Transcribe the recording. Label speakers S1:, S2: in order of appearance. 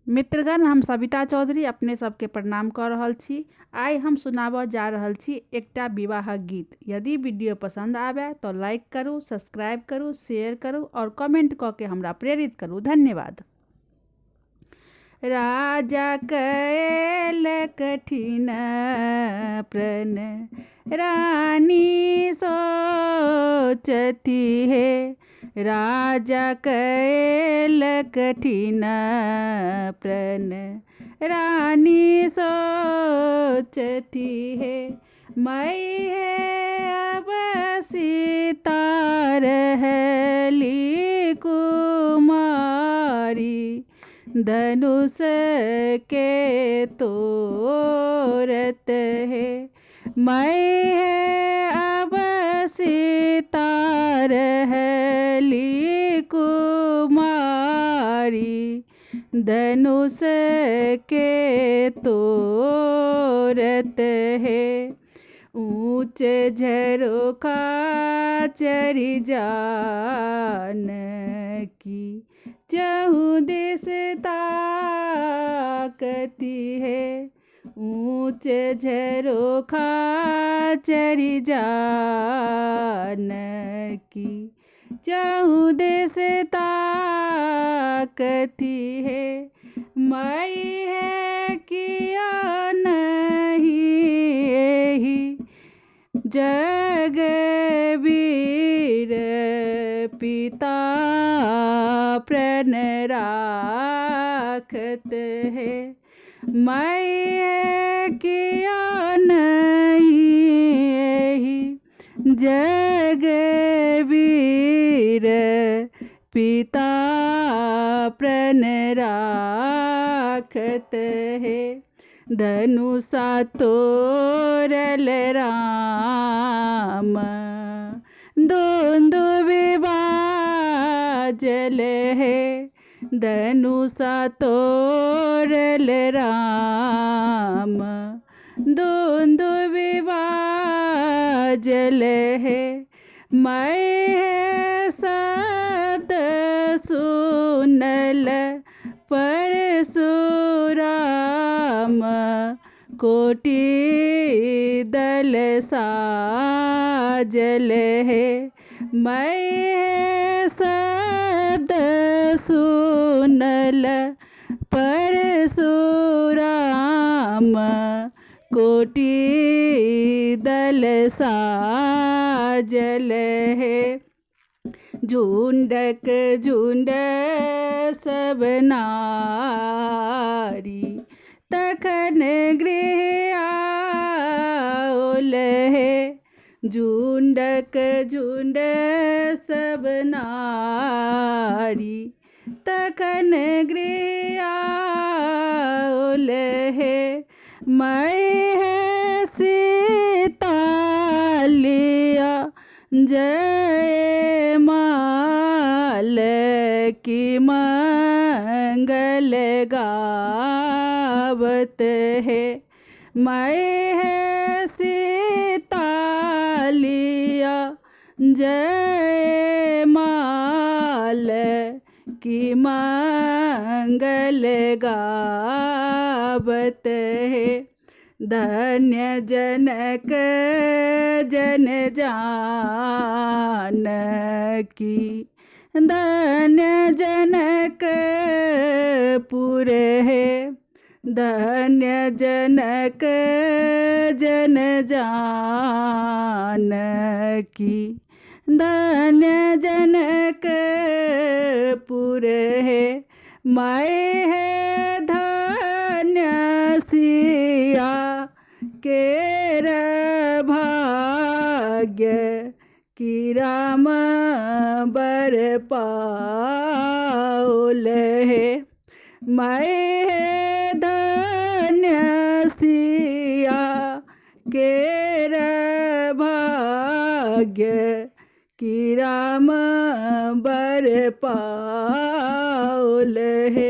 S1: मित्रगण, हम सविता चौधरी अपने सबके प्रणाम कऽ रहल छी। आइ हम सुनाबऽ जा रहल छी एकटा विवाहक गीत। यदि वीडियो पसंद आवे तो लाइक करू, सब्सक्राइब करू, शेयर करू और कमेंट कऽ के हमरा प्रेरित करू। धन्यवाद। राजा कैल कठिन प्रण, रानी सोचती है। राजा कैल कठिन प्रण, रानी सोचती है। मैं है अब सीता रहली कुमारी, धनुष के तोरत है। मैं है अब सीता रहली कुमारी, धनुष के तोरत है। ऊँच झरोखा चढ़ी जान की, चहु दिस ताकती है। ऊँच झरोखा चढ़ी जान की, चहु दिस ताकती है। मई है किया नहीं एही जग वीर, पिता प्रण राखत है। मैं है किया नहीं एही जग वीर, पिता प्रण राखत है। धनुषा तोरल राम, दुंदुभि बाजल है। धनुषा तोरल राम, दुंदुभि बाजल है। मैं है शब्द सुनल परशुराम, कोटि दल साजल है। मैं है शब्द सुनल परशुराम, कोटि दल साजल है। झुंडक झुंड सब नारी, तखन गृह आओल है। झुंडक झुंड सब नारी, तखन गृह आओल है। मैं है सीता लिया जय माल की, मंगल गावत है। मैं है सीता लिया जय माल की, मंगल गावत है। धन्य जनक जन जान की, धन्य जनक पुर है। धन्य जनक जन जान की, धन्य जनक पुर है। मैं है धन्य सिया केर भाग्य की, राम बर पाओल है। मैं है धन्य सिया केर भाग्य की, राम बर पाओल है।